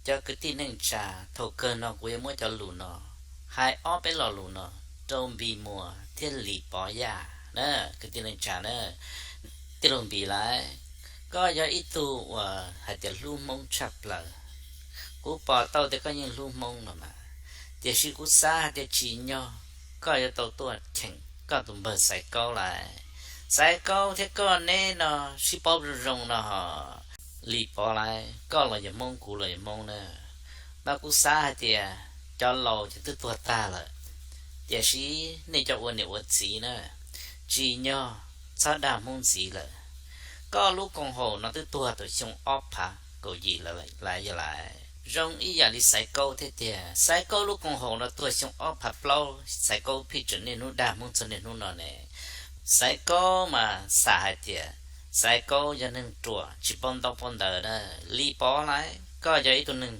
Cov kwv tij neej tsa, thaum kawg no kuv yuav muab cov lus no hais ob peb lo lus no rau Npis Muas thiab Lis Pov Yaj na, kwv tij neej tsa na. Tij laug Npis Lais, koj yog ib tug uas hais tias hlub Hmoob tshaj plaws. Kuv pom tau tias koj yeej hlub Hmoob no mas, tiam sis kuv xav hais tias tsim nyog koj yuav tau tuaj cheem koj tus npawg Xaiv Kaub Lais. Xaiv Kaub thiab koj neb no sib paub zoo zoo no hos, Lis Pov Lais, koj los yog Hmoob, kuv los yog Hmoob na, mas kuv xav hais tias cov laus ces twb tuag tag lawm, tiam sis nej cov ua niam ua txiv na, tsim nyog txhob dag Hmoob ntxiv lawm. Koj lub koom haum no twb tuag thaum xyoo ob phav kaum yim lawm, Lais yog Lais. Zoo ib yam li Xaiv Kaub thiab tiag, Xaiv Kaub lub koom haum no tuag xyoo ob phav plaub, Xaiv Kaub phij tseem niaj hnub dag Hmoob txog niaj hnub no ne. Xaiv Kaub mas xam hais tias Xaiv Kaub yog neeg ruam tsis paub ntaub paub ntawv na. Lis Pov Lais, koj yog ib tug neeg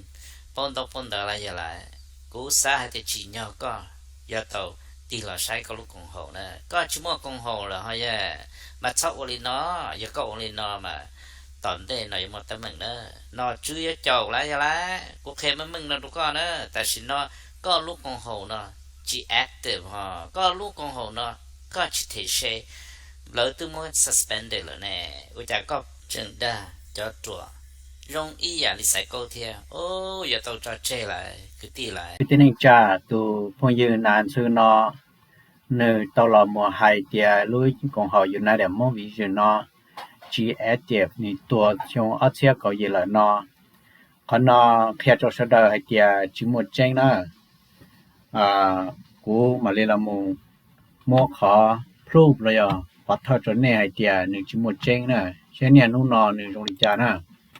paub ntaub paub ntawv, Lais yog Lais. Kuv xav hais tias tsim nyog koj yuav tau tig los saib koj lub koom haum na. Koj tsis muaj koom haum lawm ho yog, mas txhob ua li no. Yog koj ua li no mas tom ntej no yuav muaj teeb meem na. Nom tswv yuav caum, Lais yog Lais. Kuv qhia meej meej no rau koj na, tam sim no koj lub koom haum no tsis active ho, koj lub koom haum no koj tsis them se, lawv twb muab suspended lawm ne. Ua cas koj tseem dag cov ruam zoo ib yam li Xaiv Kaub thiab? Yuav tau tso tseg lawm kwv tij Lais. Kwv tij neej tsa, tus phooj ywg Nas Ntxhw no, nws tau los mus hais tias lub koom haum United Hmong Vision no tsis active, nws tuag xyoo ob txhiab kaum yim lawm no. Qhov no qhia rau sawv daws hais tias tsis muaj tseeb na. Kuv mam li los mus muab qhov proof los yog pov thawj rau nej hais tias nws tsis muaj tseeb na, seb niaj hnub no nws zoo li cas na.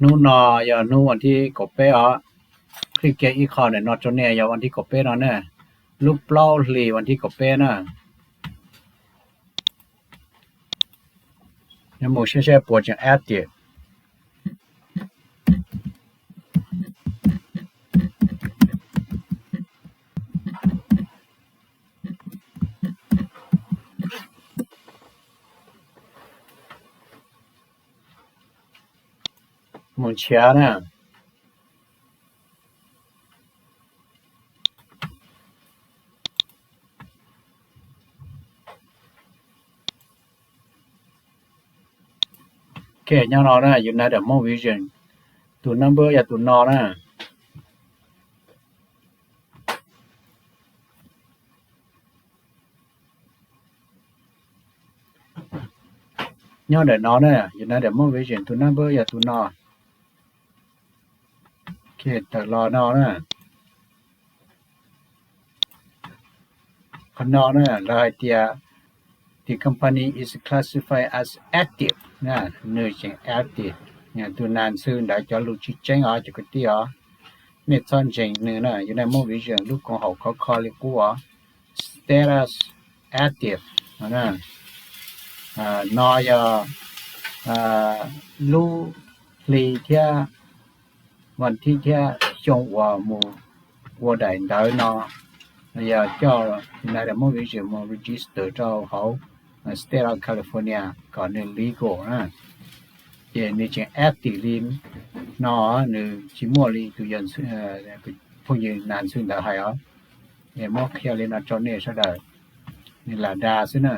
Hnub no yog hnub vas thib kaum peb os. Qhib kiag ib qho ntawm no rau nej, yog vas thib kaum peb no na, lub plaub hlis vas thib kaum peb na. Nyob mus saib saib puas tseem active. Mus nrhiav na. Ok, nyob no na, United Hmong Vision, tus number yog tus no na. Nyob ntawm no na, United Hmong Vision tus number yog tus no. Ok, tawm los no na. Qhov no na lawv hais tias the company is classified as active na, nws tseem active. Tus Nas Ntxhw ntawd cov lus tsis tseeb os cov kwv tij os. Nej txhob ntseeg nws na, United Hmong Vision lub koom haum khov kho li qub os. Status active no yog lub hli thiab vas thib thiab xyoo uas mus ua daim ntawv no, yog coj United Hmong Vision mus register rau hauv State of California kom nws legal na. Ces nws tseem active li no, nws tsis muaj li tus phooj ywg Nas Ntxhw ntawd hais os. Es muab qhia li no rau nej sawv daws, nws lam dag xwb na.